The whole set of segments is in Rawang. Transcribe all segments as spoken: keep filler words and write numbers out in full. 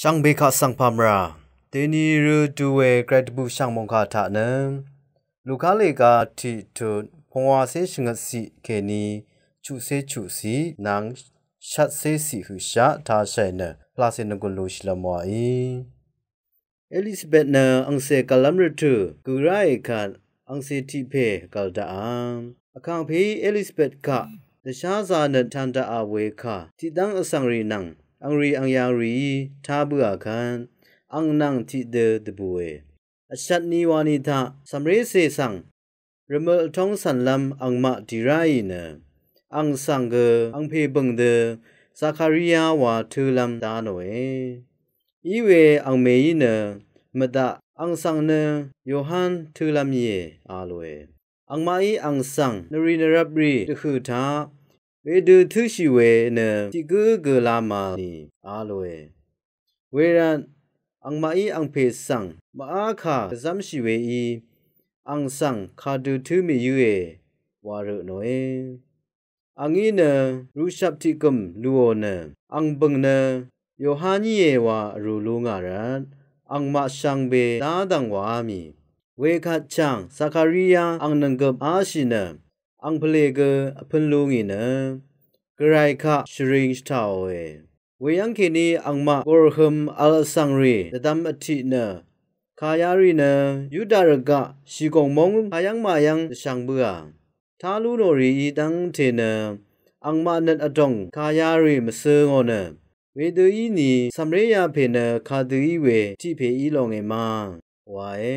Jv̀ngbè kaq svng pà mvrà dèni rø du we gvray dvbùshv̀ng mòngkà taq nø Luka lèga tiq tut pungwacé shvngøt ciq kèní chuqcé chuqciq nvng shvtcé ciq høqshaq tashàì nø pvlacè nvgùn lushìlv́m wàí. Elisabet nø angcè gv̀llv́m rvtø̀ gø ráì kvt angcè tiq pè gv̀l daqà. Vkàngpèí Elisabet kaq dvsházā nøt tān daqà we kà tiqdv́ng vsvng rì nvng angrì angyang rìí tá bǿà kvt ang nvng tiqdø dvbùe. Vshvt ni wani taq cv̀mrécè svng rvmøl vtóng cv̀nlv́m angmaq dì ráì nø ang svng gø angpè bø̀ng dø Zakaria wa tǿlv́m dá nòe. Iwe angmèí nø mvdaq ang svng nø Yohan tǿlv́m íe a lòe. Angmaqí ang svng nvrì nvrvprì dvhø̀ taq wedø tǿshì we nø tiq gǿ gø la màni a lòe. Wervt angmaqí angpè svng mvá kà dvzv́mshì weí ang svng kadø tǿ mèyǿe wa rø nòe. Angí nø rùshvp tiq gø̀m lùò nø ang bø̀ng nø Yohan íe wa vrū lú ngà rvt angmaq shvngbe dá dv̀ng wàá mì. Wekvt chàng Zakaria ang nv̀nggøp áshì nø ang pvlè gø vpø̄n lú ngì nø gvray kaq shvring shvtàòe. Weyv́ng kèní angmaq gùrhøm vl vsvng rì dvdvm vtiq nø kayarì nø Yuda rvgaq shìgòng móng kayv́ng mayv́ng dvshvng bǿà. Tá lú nò rìí dv́ngte nø angmaq nøt vdòng kayarì mvsø̄ ngò nø wedø íni cv̀mré yapè nø kadø í we tiq pè í longe ma wae.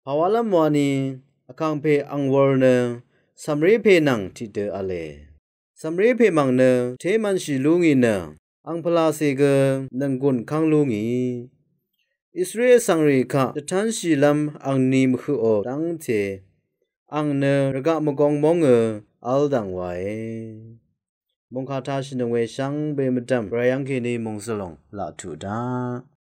Pàwálv́m wani vkàngpè ang wur nø cv̀mré pè nvng tiqdø v̄le. Cv̀mré pè mv̀ng nø té mv̄nshì lú ngì nø ang pvlacè gø nv̀nggùn kv́ng lú ngì. Israel vsvng rì kaq dvtv́nshìlv́m angni mvhøqò dv́ngte ang nø rvgaq mvgong móngø v́l dv̀ng wàe. Mòngkà tashìnøng we shvngbe mvdv̀m gvray yv́ng kèní mòngzø̀lòng laq tuq daq.